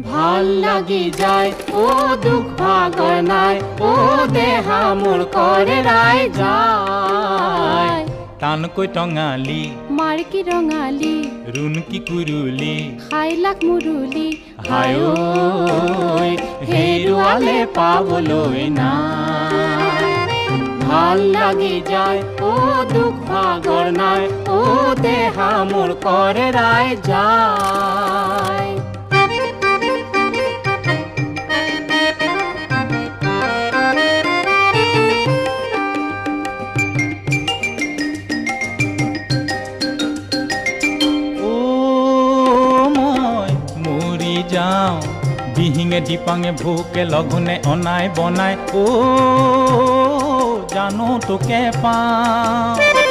ভাল লাগি যায় ও দুখ ভাগৰ নাই, ও দেহা মোৰ কৰে ৰাই যায়। টানকৈ টঙালি মাৰ্কি ৰঙালী, ৰুণকি কুৰুলি খাইলাক মুৰুলি, হায় হেৰুৱালে পাবলৈ নাই। ভাল লাগি যায় ও দুখ ভাগৰ নাই, ও দেহা মোৰ কৰে ৰাই যায়। যাওঁ দিহিঙে দিপাঙে ভোকে লঘোণে অনাই বনাই, ও জানো তোকে পাওঁ।